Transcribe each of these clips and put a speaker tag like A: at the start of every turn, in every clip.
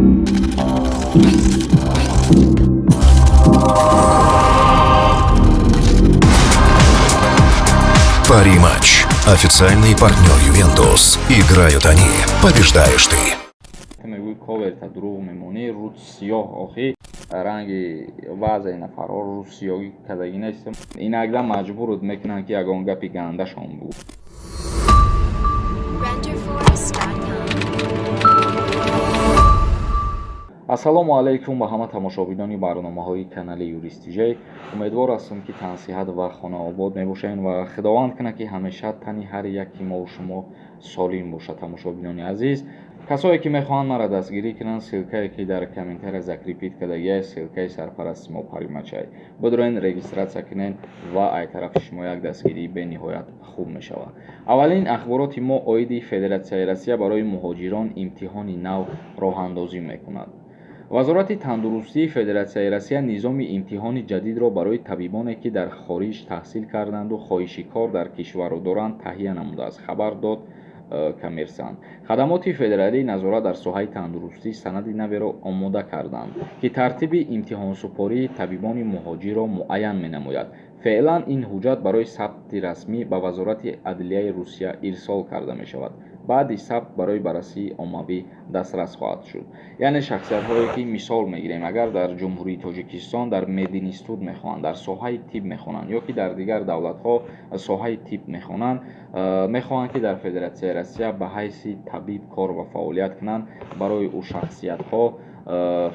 A: Пари Матч. Официальный партнер «Ювентус». Играют они. Побеждаешь ты.
B: Мегӯи, коверта дурӯғ мемонӣ, рӯд сиёҳ. Охи, ранги баъзе нафарҳо рӯ сиёҳӣ кардагӣ нест. Инакда маҷбурут мекунанд, ки ягон гапи гандашон бугӯ.
C: Renderforest.com.
B: Ассалому алайкум ба ҳама тамошобинони барномаҳои канали Юристиҷей. Умедвор ҳастам, ки тансиҳат ва хонаобод мебошед ва Худованд кунад, ки ҳамеша тани ҳар яки мову шумо солим бошад. Тамошобинони азиз, касое ки мехоҳанд маро дастгирӣ кунанд, ссылкае ки дар комментария закрепить кардагиаст, ссылкаи сарпарасти мо Паримачай. Бидроен, регистрация кунед ва ай тарафи шумо як дастгирии бениҳоят хуб мешавад. Аввалин ахбороти мо оиди Федератсияи Россия: барои муҳоҷирон имтиҳони нав роҳандозӣ мекунад. Вазорати тандурустии Федератсияи Россия низоми имтиҳони ҷадидро барои табибоне, ки дар хориҷ таҳсил карданду хоҳиши кор дар кишварро доранд, таҳия намудааст, хабар дод Коммерсант. Хадамоти федералии назорат дар соҳаи тандурустӣ санади наверо омода карданд, ки тартиби имтиҳонсупории табибони муҳоҷирро муайян менамояд. Феълан ин ҳуҷҷат барои сабти расмӣ ба Вазорати адлияи Русия ирсол карда мешавад. Баъди сабт барои баррасии оммавӣ дастрас хоҳад шуд. Яъне шахсиятҳое ки, мисол мегирем, агар дар Ҷумҳурии Тоҷикистон дар мединститут мехонанд, дар соҳаи тиб мехонанд ё ки дар дигар давлатҳо соҳаи тиб мехонанд, мехоҳанд, ки дар Федератсияи Россия ба ҳайси табиб кор ва фаъолият кунанд, барои ӯ шахсиятҳо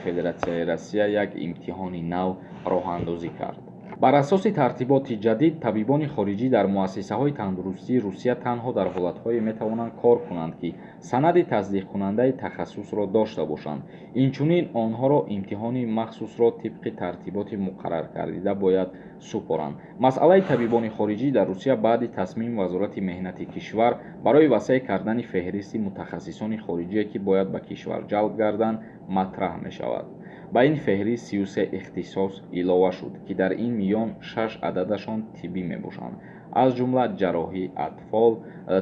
B: Федератсияи Россия як имтиҳони нав роҳандозӣ кард. Бар асоси тартиботи ҷадид, табибони хориҷӣ дар муассисаҳои тандурустии Русия танҳо дар ҳолатҳое метавонанд кор кунанд, ки санади тасдиқкунандаи тахассусро дошта бошанд. Инчунин онҳоро имтиҳони махсусро тибқи тартиботи муқарраркардида бояд супоранд. Масъалаи табибони хориҷӣ дар Русия баъди тасмими Вазорати меҳнати кишвар барои васеъ кардани феҳристи мутахассисони хориҷие, ки бояд ба кишвар ҷалб гарданд, матраҳ мешавад. Ба ин феҳрист 33 ихтисос илова шуд, ки дар ин миён шаш ададашон тиббӣ мебошанд, аз ҷумла ҷарроҳии атфол,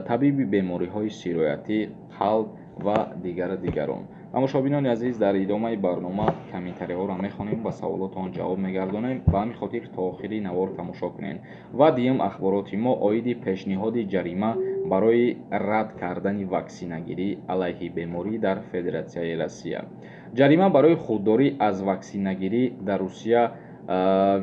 B: табиби бемориҳои сироятӣ, қалб ва дигару дигарон. Тамошобинони азиз, дар идомаи барнома комментариҳоро мехонем, ба саволотон ҷавоб мегардонем. Ба ҳамин хотир то охири навор тамошо кунед. Ва дуюм ахбороти мо оиди пешниҳоди ҷарима барои рад кардани ваксинагирӣ алайҳи беморӣ дар Федератсияи Россия. Ҷарима барои худдорӣ аз ваксинагирӣ дар Русия.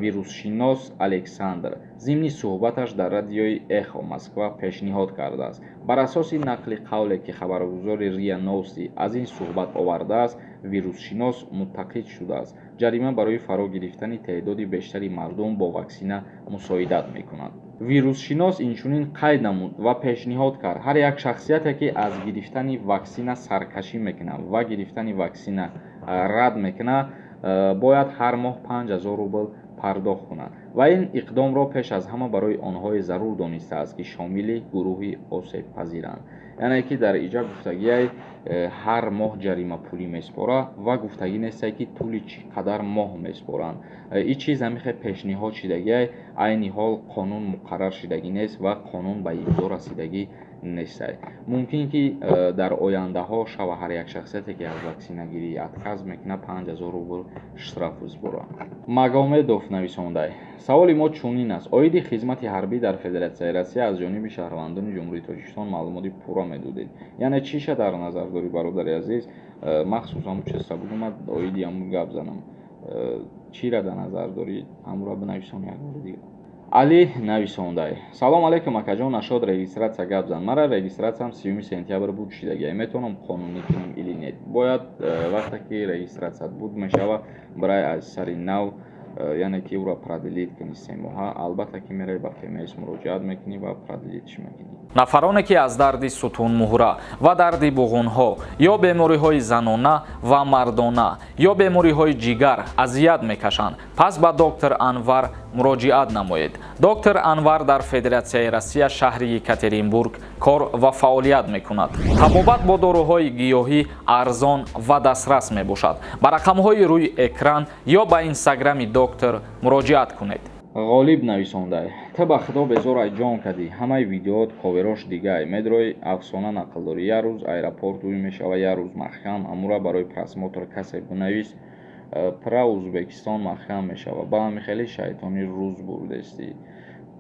B: Вирусшинос Александр зимни суҳбаташ дар радиои «Эхо Москва» пешниҳод кардааст. Бар асоси нақли қавле, ки хабаргузори РИА Новости аз ин суҳбат овардааст, вирусшинос муттақид шудааст, ҷарима барои фаро гирифтани теъдоди бештари мардум бо ваксина мусоидат мекунад. Вирусшинос инчунин қайд намуд ва пешниҳод кард, ҳар як шахсияте, ки аз гирифтани ваксина саркашӣ мекунад ва гирифтани ваксина рад мекунад, бояд ҳар моҳ 5000 рубл пардохт кунад ва ин иқдомро пеш аз ҳама барои онҳое зарур донистааст, ки шомили гурӯҳи осебпазиранд. Яъне ки дар иҷа гуфтагиай, ҳар моҳ ҷаримапулӣ месупора ва гуфтагӣ нестае, ки тӯли чӣ қадар моҳ месупоранд. Ин чиз ҳамихе пешниҳод шидагиай, айни ҳол қонун муқаррар шидагӣ нест ва қонун ба имзо расидагӣ нестай. Мумкин ки дар ояндаҳо шава, ҳар як шахсияте, ки аз ваксинагирӣ отказ мекунад, 5000 рубл штраф супорад. Магомедов нависондай: саволи мо чунин аст: оиди хизмати ҳарбӣ дар Федератсияи Россия аз ҷониби шаҳрвандони Ҷумҳурии Тоҷикистон маълумоти пурра медодед. Яъне чиша дар назар дорӣ, бародари азиз? Махсус ҳамун чиза бугӯ, ман оиди ҳамун гап занам. Чира дар назар дорӣ, ҳамура бинависон як бори дигар. Али нависондай: салом алейкум, акаҷон, нашод регистрация гап зан. Мара регистрациям 30 сентябр буд шидагия, метавонам қонунӣ кунам или нет? Бояд вақте ки регистрацият буд мешава, барои аз сари нав, яъне ки ӯро продлить кунӣ 3 моҳа. Албатта ки меравӣ, ба ФМС муроҷиат мекунӣ ва продлитьш мекунӣ.
D: Нафароне, ки аз дарди сутунмуҳра ва дарди буғунҳо ё бемориҳои занона ва мардона ё бемориҳои ҷигар азият мекашанд, пас ба доктор Анвар муроҷиат намоед. Доктор Анвар дар Федератсияи Россия, шаҳри Екатеринбург кор ва фаъолият мекунад. Табобат бо доруҳои гиёҳӣ арзон ва дастрас мебошад. Ба рақамҳои рӯи экран ё ба инстаграми доктор муроҷиат кунед.
B: Ғолиб нависондай: ту ба худо безор ай ҷон кадӣ, ҳамаи видеоот коверош дигай, медрои афсона нақл дорӣ. Як рӯз аэропорт уй мешава, як рӯз маҳкам. Амура барои просмотр касе бинавис, пра Узбекистон маҳкам мешава. Ба ҳами хеле шайтонӣ рӯз бурдестӣ.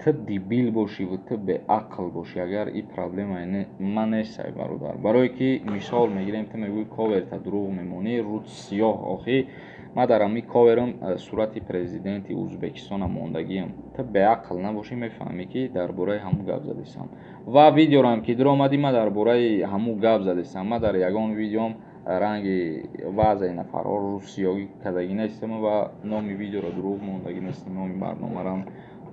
B: Ту дебил бошиву ту беақл бошӣ, агар и проблемаи ман нестай, бародар. Барое ки мисол мегирем, ту мегӯӣ, коверта дурӯғ мемонӣ, рӯд сиёҳ. Охӣ, ман дар ҳамин коверам сурати президенти Узбекистона мондагиам. Ту беақл набошӣ, мефаҳмӣ, ки дар бораи ҳамун гап задистам ва видеорам ки дуромадӣ, ман дар бораи ҳамун гап задистам. Ман дар ягон видеом ранги баъзе нафарҳо рӯзсиёҳӣ кардагӣ нестам ва номи видеоро дурӯғ мондагӣ нестам, номи барномарам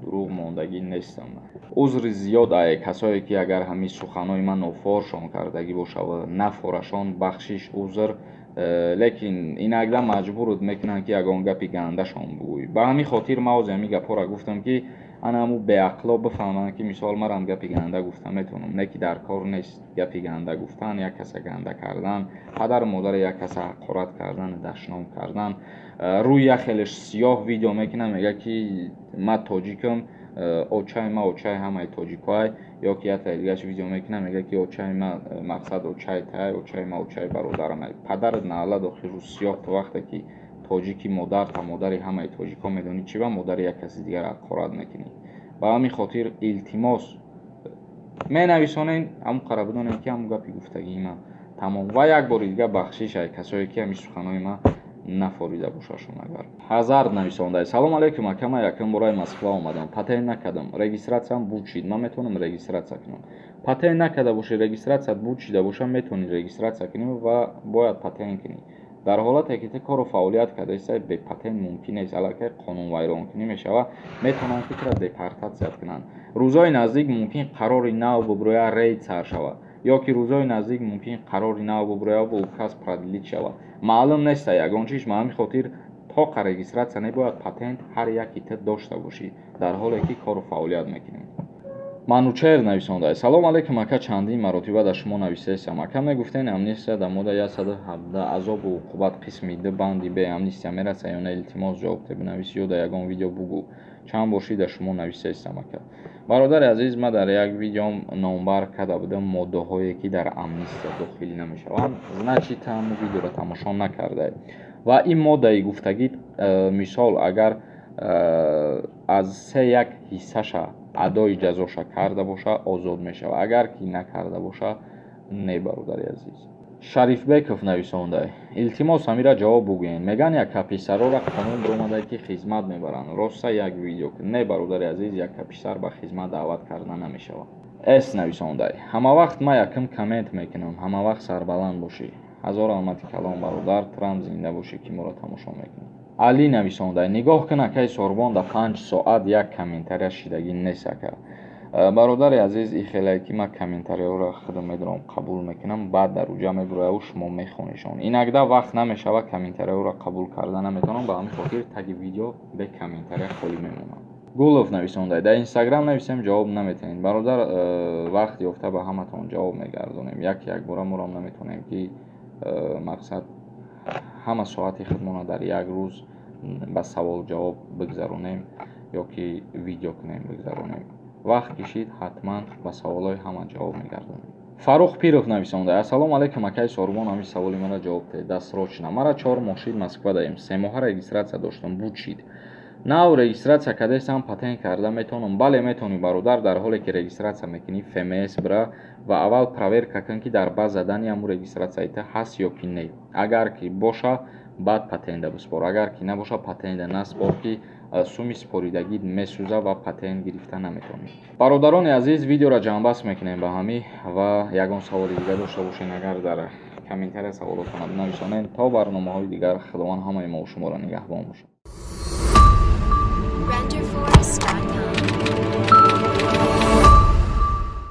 B: дурӯғ мондагӣ нестам. Узри зиёд ай касое ки агар ҳамин суханҳои ман нофоршон кардагӣ боша ва нафорашон, бахшиш, узр. Лекин инакда маҷбурут мекунанд, ки ягон гапи гандашон бугӯӣ. Ба ҳамин хотир ман ҳозир ҳамин гапҳоро гуфтам, ки ана ҳамун беақло бифаҳманд, ки мисол марам гапи ганда гуфта метавонам, не ки дар кор нест гапи ганда гуфтан, як каса ганда кардан, падару модари як каса ҳақорат кардан, дашном кардан. Рӯи як хелеш сиёҳ видео мекунам, мегӯяд, ки ман тоҷикам, очаи ма очаи ҳамаи тоҷикҳоай, ё ки яктаи дигараш видео мекунам, мегӯяд, ки очаи ма, мақсад, очаи тай, очаи ма очаи бародарам. Падарат наалад, охир рӯзсиёҳ. То вақте ки тоҷики модарта модари ҳамаи тоҷикҳо медонӣ, чӣ ба модари як каси дигар ҳақорат мекунӣ? Ба ҳамин хотир илтимос, менависонед, ҳамун қара бидонед, ки ҳамун гапи гуфтагии ман тамом. Ва як бори дигар бахшиш ай касое ки ҳамин суханҳои ман нафорида бошашон. Агар ҳазар нависондай: салом алейкум, ака, ман якум бораи Москва омадам, патент накардам, регистратсиям буд шид, ман метавонам регистратсия кунам? Патент накарда бошӣ, регистратсият буд шида боша, метавонӣ регистратсия кунӣ ва бояд патент кунӣ. Дар ҳолате ки ту кору фаъолият кардаистай, бепатент мумкин нест, аллакай қонунвайронкунӣ мешавад, метавонанд ки тура депортатсият кунанд. Рӯзҳои наздик мумкин қарори нав буброя, рейд сар шавад, ё ки рӯзҳои наздик мумкин қарори нав буброя ва указ продлить шавад, маълум неста ягон чиз. Ба ҳамин хотир тоқа регистратсия небояд, патент ҳар яке ту дошта бошӣ, дар ҳоле ки кору фаъолият мекунӣ. Манучер нависонда: салом алейкум, ака, чандин маротиба дар шумо нависаистам. Ака, мегуфтен, амнистия дар модда 117 азобу уқубат, қисми д, банди б амнистия мераса ё не? Илтимос, ҷавоб те, бинавис ё дар ягон видео бугӯ. Чанд бор шид дар шумо нависаистам, ака. Бародари азиз, ман дар як видеом номбар карда будам моддаҳое, ки дар амнистия дохил намешаванд. Значит, ҳамун видеоро тамошо накардаед. Ва ин моддаи гуфтагӣ, мисол, агар аз се як ҳиссаша адои ҷазоша карда боша, озод мешавад, агар ки накарда боша, не. Бародари азиз, Шарифбеков нависонда: илтимос, ҳамира ҷавоб бугӯед. Мегӯянд, яккаписарора қонун биромада, ки хизмат мебаранд, роста як видео. Не, бародари азиз, яккаписар ба хизмат даъват карда намешавад. С нависондай: ҳамавақт ман якум коммент мекунам, ҳамавақт сарбаланд бошӣ. Ҳазор раҳмати калон, бародар, турам зинда бошӣ, ки моро тамошо мекунӣ. Алӣ нависондай: нигоҳ кун, акаи Сорбон, да 5 соат як комментария шидагӣ нест. Ака, бародари азиз, и хеле ки ман комментарияҳоро худам медорам, қабул мекунам, баъд дар уҷа мебурояву шумо мехонишон. Инакда вақт намешавад, комментарияҳоро қабул карда наметавонам, ба ҳамин хотир таги видео бе комментария холӣ мемонам. Гулов нависондай: дар Инстаграм нависем, ҷавоб наметиҳед. Бародар, вақт ёфта ба ҳаматон ҷавоб мегардонем. Як якбора морам наметавонем, ки мақсад, ҳама соати худмонро дар як рӯз ба савол ҷавоб бигзаронем ё ки видео кунем, бигзаронем. Вақт кишид, ҳатман ба саволҳои ҳама ҷавоб мегардонем. Фаррух Пиров нависонда: ассалому алайкум, акаи Сорбон, ҳамин саволи мара ҷавоб диҳед дастрочна. Мара 4 моҳ шид Москва даем, 3 моҳа регистратсия доштам, буд шид, нав регистратсия кардастам, патент карда метавонам? Бале, метавонӣ, бародар. Дар ҳоле ки регистратсия мекунӣ, ФМС бира ва аввал проверка кун, ки дар база данные ҳамун регистратсияи ту ҳаст ё ки не. Агар ки боша, баъд патента биспор, агар ки набоша, патента наспор, ки суми споридагӣ месӯза ва патент гирифта наметавонӣ. Бародарони азиз, видеоро ҷамъбаст мекунем ба ҳамин ва ягон саволи дигар дошта бошед, агар дар комментария саволотонро бинависонед. То барномаҳои дигар Худованд ҳамаи мо шуморо нигаҳбон бошад.
C: Renderforest.com.